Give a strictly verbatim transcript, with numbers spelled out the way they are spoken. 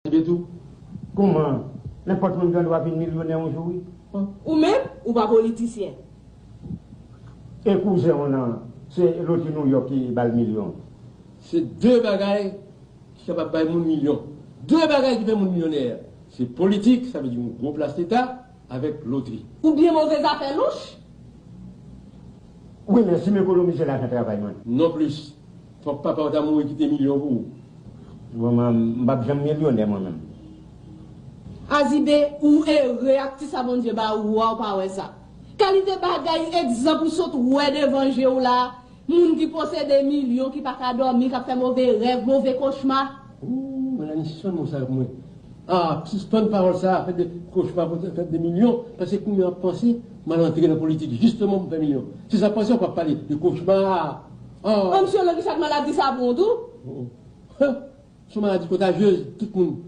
Ibetou. Kouman? Nenpòt moun gen dwa vin milyonè yon jou, wi. Ou menm, ou pa politisyen. E kouzen w lan, se lotri Nouyòk ki ba l milyon. Se de bagay ki kapab bay moun milyon. De bagay ki fè moun milyonè. Se politik, sa vle di yon gwo plas leta, avèk lotri. Oubyen move zafè louch. Wi, men si m ekonomize lajan travay mwen. Non plis. Fòk papa w ta mouri kite milyon pou ou. Bon, m p ap janm milyonè mwen menm. Azibe, ou ere ak ti sa Bondye ba ou a, ou pa wè sa. Kalite bagay, egzanp ou sot wè devan je w la, moun ki posede milyon, ki pa ka dòmi, k ap fè move rèv, move kochma. Ooh, Melanie, sispann mo sa pou mwen. Ah, sispann pawòl sa, fè de kochma, fè de milyon, paske kounye an panse m al antre nan politik jisteman pou m fè milyon. Se sa panse w p ap pale de kochma. Ah. An, misye, Lorishad, maladi sa pran w tou? Se yon maladi kontajyez, tout moun.